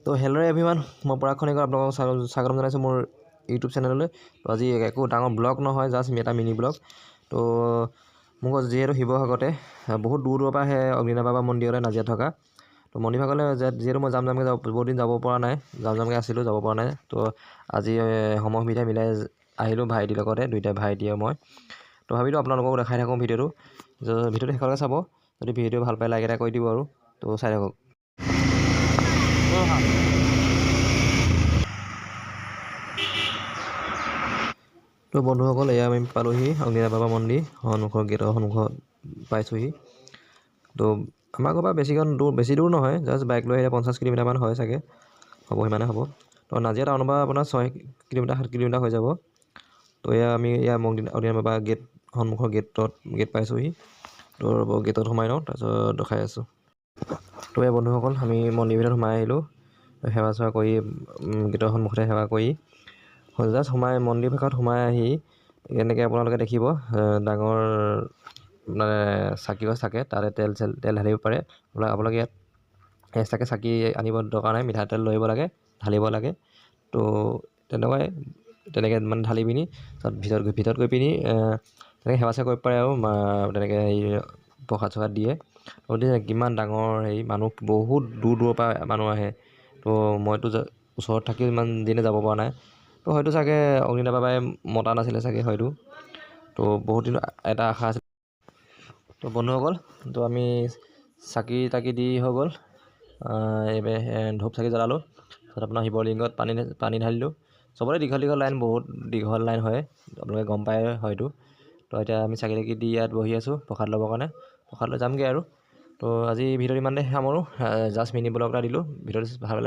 তো hello' everyone, মই পৰাগ খনিকৰ, আপোনালোকক স্বাগতম জনাইছোঁ মোৰ ইউটিউব চেনেললৈ। তো আজি একো ডাঙৰ ব্লগ নহয়, জাষ্ট এটা মিনি ব্লগ। তো মোৰ যিহেতু শিৱসাগৰতে বহুত দূৰ দূৰৰ পৰা আহে অগ্নিনাভ বাবা মন্দিৰলৈ নাজিৰাত থকা। তো মন্দিৰ ভাগলৈ যিহেতু মই যাম যামকৈ যাব বহুত দিন যাব পৰা নাই, যাম যামকৈ আছিলোঁ, যাব পৰা নাই। তো আজি সময় সুবিধা মিলাই আহিলোঁ ভাইটিৰ লগতে, দুইটা ভাইটি আৰু মই। তো ভাবিলোঁ আপোনালোককো দেখাই থাকোঁ ভিডিঅ'টো। ভিডিঅ'টো শেষলৈকে চাব, যদি ভিডিঅ'টো ভাল পায় লাইক এটা কৰি দিব আৰু তো চাই থাকক। তো বন্ধুসকল, এয়া আমি পালোহি অগ্নিনাভ বাবা মন্দিৰ সন্মুখৰ গেটৰ সন্মুখত পাইছোঁহি। তো আমাৰ ঘৰৰ পৰা বেছিকণ দূৰ, বেছি দূৰ নহয়, জাষ্ট বাইক লৈ আহিলে 50 কিলোমিটাৰমান হয় চাগে, হ'ব সিমানে হ'ব। তো নাজিৰা টাউনৰ পৰা আপোনাৰ 6 কিলোমিটাৰ 7 কিলোমিটাৰ হৈ যাব। তো এয়া আমি এয়া অগ্নিনাভ বাবা গেট সন্মুখৰ গেট পাইছোঁহি। তো ৰ'ব, গেটত সোমাই লওঁ, তাৰপিছত দেখাই আছোঁ। তো এয়া বন্ধুসকল, আমি মন্দিৰ ভিতৰত সোমাই আহিলোঁ, সেৱা চেৱা কৰি গেটৰ সন্মুখতে সেৱা কৰি জাষ্ট সোমাই মন্দিৰ ভাগত সোমাই আহি এনেকৈ আপোনালোকে দেখিব ডাঙৰ মানে চাকি গছ থাকে, তাতে তেল চেল তেল ঢালিব পাৰে। আপোনালোকে ইয়াত এক্সট্ৰাকৈ চাকি আনিব দৰকাৰ নাই, মিঠাতেল লৈ আহিব লাগে, ঢালিব লাগে। তো তেনেকুৱাই তেনেকৈ মানে ঢালি পিনি তাত ভিতৰত গৈ পিনি তেনেকৈ সেৱা চেৱা কৰিব পাৰে আৰু তেনেকৈ হেৰি প্ৰসাদ চসাদ দিয়ে। তো কিমান ডাঙৰ হেৰি, মানুহ বহুত দূৰ দূৰৰ পৰা মানুহ আহে। তো মইতো ওচৰত থাকিও ইমান দিনে যাব পৰা নাই। তো হয়তো চাগে অগ্নিনাভ বাবাই মতা নাছিলে চাগে হয়তো। তো বহুত দিন এটা আশা আছিল। তো বন্ধুসকল, তো আমি চাকি তাকি দি হৈ গ'ল, এইবাৰ ধূপ চাকি জ্বলালোঁ, তাৰপিছত আপোনাৰ শিৱলিংগত পানী ঢালিলোঁ। চবৰে দীঘল দীঘল লাইন, বহুত দীঘল লাইন হয়, আপোনালোকে গম পায় হয়তো। তো এতিয়া আমি চাকি তাকি দি ইয়াত বহি আছোঁ প্ৰসাদ ল'বৰ কাৰণে, প্ৰসাদ লৈ যামগৈ আৰু। তো আজি ভিডিঅ'টো ইমানতে সামৰোঁ, জাষ্ট মিনি ব্লগ এটা দিলোঁ, ভিডিঅ'টো ভাল